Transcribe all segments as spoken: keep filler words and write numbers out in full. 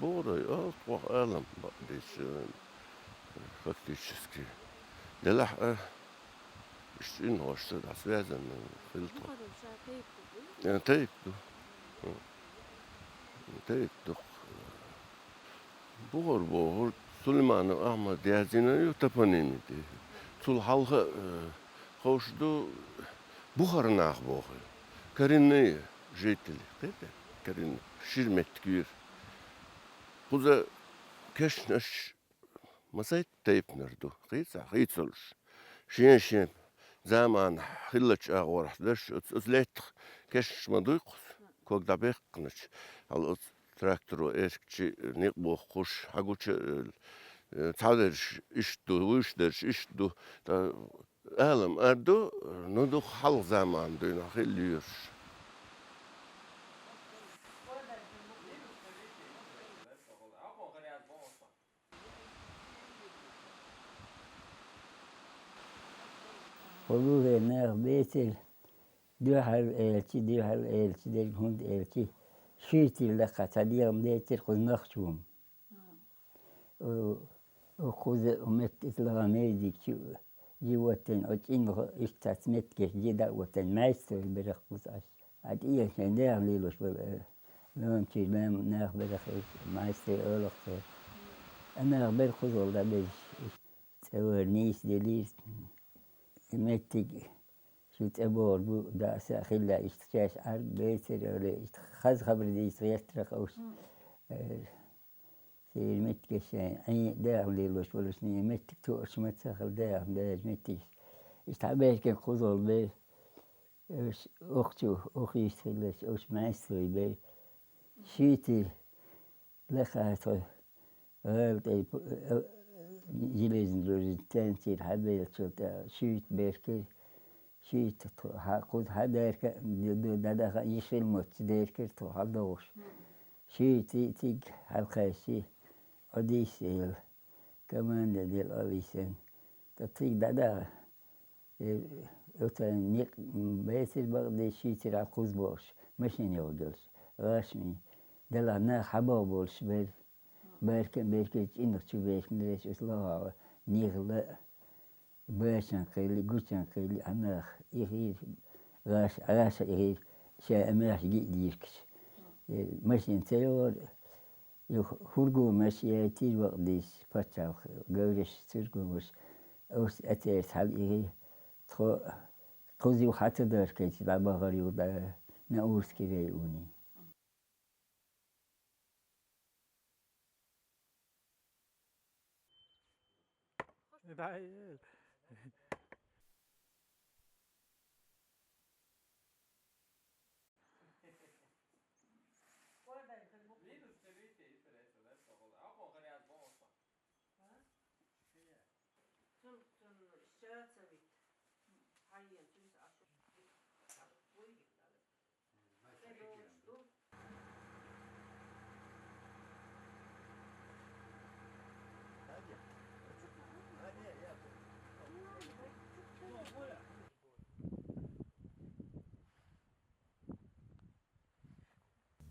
Бохург, а, тхох Ӏалам бакъдийцача, фактически. Делахь а, иштта цӀеношца дӀасвязанный хилла тхо. Э, тайпа ду. Тайпа ду. Бухара бохург Сулейманов Ахьмада язйина ю топонимаш тӀа. Цул хьалха, э, ховш ду бухара нах боху. Коренные жители, кхетий? Коренные. Шира меттигера. Кхуза кешнаш массайтта тайпанара ду, хийцахь, хийцалуш. Шен-шен заманахь хиллачу агӀорахь дерш, оцу, оцу лаьттах кешнаш ма дуй кхуза, ког дӀабаьккхиначу. Хьала оцу тракторо эрча некъ бохкуш, хьагуча, э, цхьадерш иштта ду, вуьйшдерш иштта ду. ТӀаккха Ӏалам ара ду, ну дукха хьалха заманан дуьйна хилла йоьраш. Хьо гугӀе нах бецира, дуьхьал элчи, дуьхьал элчи дерг хӀунда элчи, шуьйтийла лакха цхьа дегӀам децира кхуза нохчо. О, о, кхуза метта итлагӀа мейзиг чу, жи ваттан, о, чӀинга иштта цац меттигаш жи дӀа а ваттан, маьстор бирах кхуза аш. А тӀе шайн дегӀ лелош бара, э, ломчий лам нах бирах, э, маьстор олах цара. А нах бер кхузал дӀабезаш, иштта цӀа вара нийса делира. Меттиг шу цӀа бохур бу, даа са а хилла, иштта шаьш Ӏар бецара, оле, иштта хаза хабар дийца гӀертарах уьш. Э, Церан меттигаш шайн Ӏен дагӀа лелош волуш, меттиг тоъаш ма ца хилла дагӀа, дагӀа меттигаш. Иштта хьабаьхкина кхузал бер, уьш охчу, охийша хиларш, уьш маьстор бер. Шуьйтий лакха тхо гӀала тӀе, э, железнодорожный станцера хьабеллачул тӀаьхьа шуьйта бер кхира. Шуьйта тхо хьа-, кхуза хьадаьрка, д-, д-, дӀадаха йиш хила моццу деркира тхо хьалдогӀуш. Шуьйта цига хьалкхаьччи, Ӏодийшаелла, команда делла Ӏовисина. ТӀаккха цига дӀадаха, э, оцу некъ бецира бакъдеш, шуьйтара кхуза бохуш, машина йогӀуш. ГӀаш ми, делахь нах хьабогӀу болуш бер. Баьркан, баьркан чӀинах чу баьркан дерш оцу лохагӀа, нихла. Башан кхели, гучан кхели, а нах ихийра, гӀаш-, гӀаша ихийра, ша а маьхьа гиъ дийркаш. Э, машина ца йогӀура, юха хургумаш яйтира бакъдеш, пачхьалкх, гавраш, цургумаш, оцу эцерца хьала ихийра, тхо кхуза юха хьа ца даркайча, дӀабахара юха дӀа Наурский районе.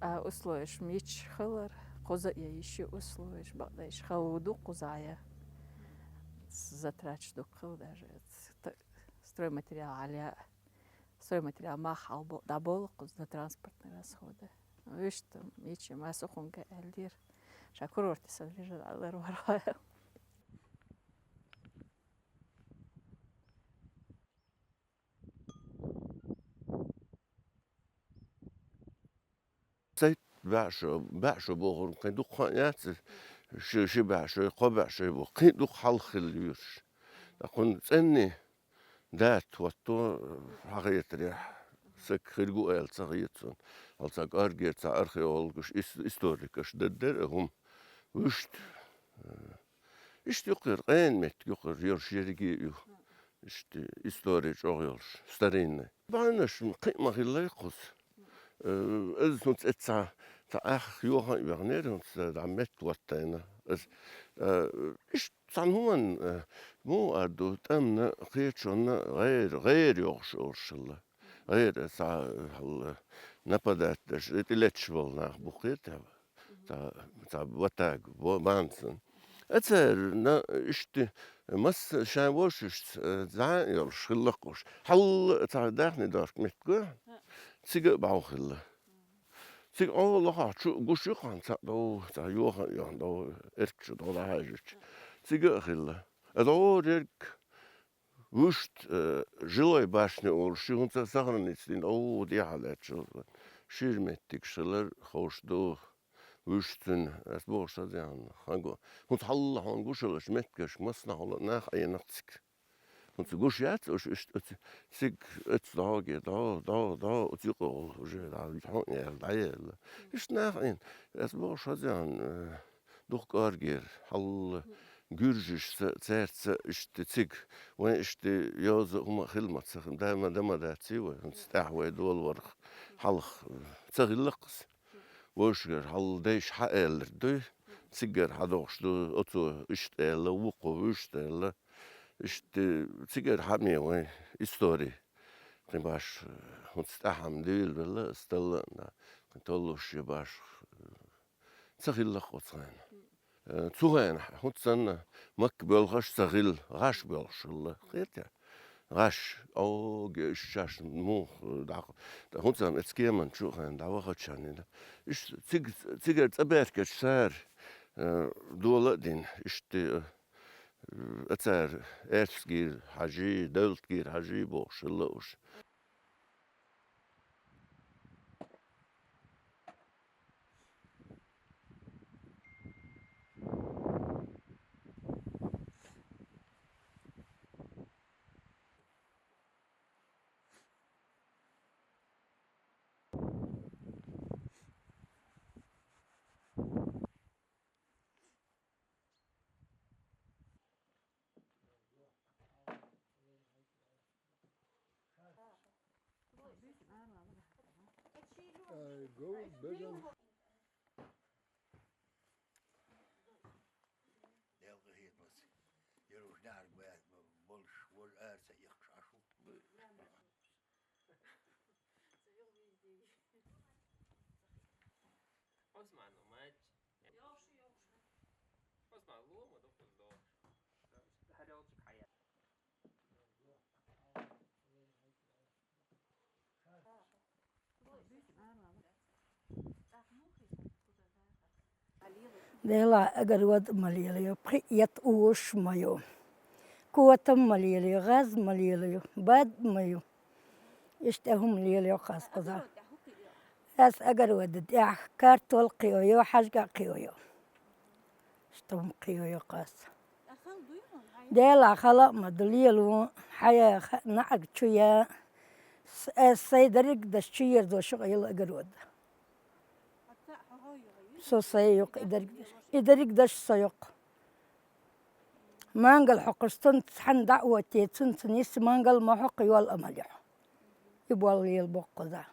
А условиеш мича хилар, кхуза а я йиш ю условиеш, бакъдеш хала ву ду кхуза я. Затраташ дукха хила даже. Т-, стройматериал хьалъя, стройматериал мах хьалбо-, дӀаболу кхуза на транспортные расходы. Вуьшта мича ма сухунга аьллера. Ша курорте сан лежа алар вархая. Сайт баьӀ шо, баьӀ шо бохург кхин дукха хан яц, ши, ши баьӀ шо, кхо баьӀ шо бу, кхин дукха хьалха хилла йоьраш. Ткъа кхунна цӀенне датта хӀотто, хьахетарехь, саг хир гу аьлла ца хета суна. Хьалца кӀоргера цхьа археологаш, ис-, историкаш даддара а хӀума. Вуьшта, э, Иштта юккъера, къена меттиг юккъера, йорш ерриге а ю. Иштта истори чӀогӀа йолуш, старинный. Бахьанаш кхин а ма хилла кхуза. Э, иза хӀунца эцца цхьа, цхьа ах йохан а вехнера, хӀунца дӀа метта ваттайна. Иза, э, иштта цхьана хӀуманна, э, муха ар ду, тӀамна, кхечунна гӀайра, гӀайра йогӀуш олуш хилла. ГӀайра цхьа, э, хьал, э, нападать деш, тӀелетташ болу нах бу кхета. Цхьа, цхьа ватаг, во-, ванцан. Ацара, на, иштта, масса шайн вошашца, э, зӀан йолуш хилла-кх уьш. Хьалла цхьа даьхни дохку меттиг го, цига а бӀов хилла. Цига Ӏо лохахь чу гуш ю-кх хьуна цхьаъ дов, цхьа йоха а йоьхна дов, эрк чу дов дӀахьаьжча. Цига а хилла. Аса гӀора ерг вуьшта, э, жилой башня олуш, ши хӀунца сохраниться дина, ов, дехьа лаьтташ. Шира меттигаш хилар ховш ду, вуьшта цуьнан, аса бохуш хаза яхна, хан го. ХӀунца хьалла хьуна гуш йолчу меттигашка массанхьа нах Ӏенакх цига. ХӀунца гуш яц уьш, иштта оцу цига, оцу дӀоге, дӀо, дӀо, дӀо, оцу юкъа уже дӀа, хьо а яьлла, дӀаелла. Иштта нах Ӏийна. Аса бохуш хаза яхна, э, дукха кӀоргера, хьалла гуьржашца, цаьрца иштта цига. Вайн иштта йоза хӀума хилла ма ца хилла, дан ма, дан ма даций вай, хӀунца тӀаьхьа вай долаварх хьалха, э, ца хилла-кх аса. Вовшагара хьалла дайша хьааьлларг дуй, цигара хьадогӀуш ду, оцо иштта аьлла, вукхо вуьшта аьлла. Иштта цигара хьаьме вайн истори. Кхин баш, хӀунца тӀаьхьа-м дийла велла, аса талла а, кхин толлуш я баш, ца хилла-кх оцу хенахь. Э, цу хенахь хӀунца санна Макка боьлхуш ца хилла, гӀаш боьлхуш хилла, хета? ГӀаш, оге, уьш шаьш муха дӀа-, хӀунца санна эцу кеман чу а хенахь дӀавахачарна, иштта цига, цигара цӀа баьхкича цара, э, дола а дина, иштта, э, цара Эрсгийра хьажий, Девлатгийра хьажий бохуш хилла уьш. Делкъа хетмас. Яруш нахьарг баьхна болуш, вожа ара ца ихкаш Ӏаш ву. Осман ма маьчча. Осман ло ма доккхуз дохуш. ХӀара йолчу хьая. Делахь огород а ма лелайо, пхи а эта уьш а ма ю. Котам а ма лелайо, гӀаз а ма лелайо, бад а ма ю. Иштта хӀума лелайо-кх ас кхузахь. Ас огорода тӀехь картол кхийойо, хьаьжкӀа кхийойо. Иштта хӀума кхийойо-кх ас. Делахь хала а ма ду, лело, хьаяха, наӀарга чу я. С-, ас сайн дерриг а даш чуерзо шу къайла огород. Со сайн ю-кх и дерриг а даш. И дерриг а даш со ю-кх. Мангал хьокхуш, цунца цхьаьна дӀа а оттий, цунца нисса мангал ма хьокху, йол а ма лехьу. И болу лела боккхуза.